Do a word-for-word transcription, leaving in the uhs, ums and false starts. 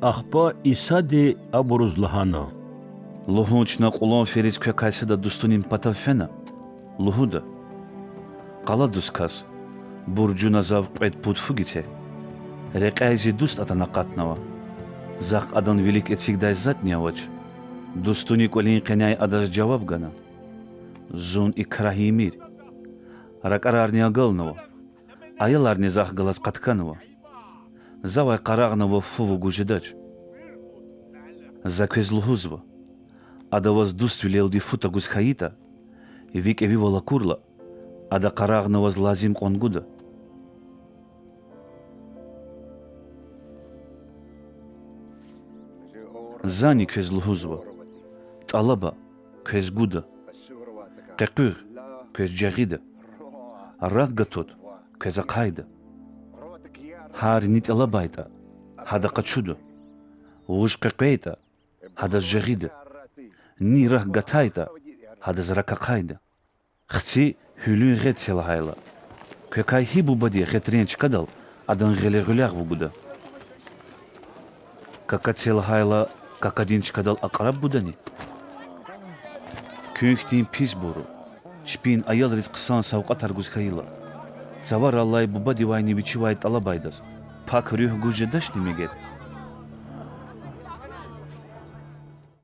Ахпа Исади абуруз лагьана: Лугьун чна кьулан фериз квекай сада дустунин патав фена? Лугьуда: Къаладуз кас: Буржуна зав кьвед пуд фу гице, рекьяй зи дуст атана акъатнава. Захъ адан вилик эцигдай затӀни авач. Дустуни кӀвалин къеняй адаз жаваб гана: Зун и крагьимир. РакӀарарни агалнава, аяларни захъ галаз къатканва. Завай къарагъна вав фу вугуз жедач. За квез лугьузва: ада ваз дуствилелди фу тагуз хьайитӀа, ви кӀевивал акурла, ада къарагъна ваз лазим кьван гуда. Зани квез лугьузва: тӀалаба, квез гуда; къекъуьгъ, квез жагъида; рак гатут, квез ахъайда. Гьар ни тӀалабайтӀа, гьада къачуда; вуж къекъвейтӀа, гьадаз жагъида; ни рак гатайтӀа, гьадаз рак ахъайда. Хци гьуьлуьн гъед це лагьайла, квекай гьи бубади гъетрен чкадал адан гъиле гъуьлягъ вугуда? Кака це лагьайла, какадин чкадал акьраб гудани? Куьн хьтин писбуру, чпин аялриз хъсан савкьватар гуз хьайила, цавараллай бубадивайни вичивай тӀалабайдаз Пак Руьгь гуз жедачни мегер?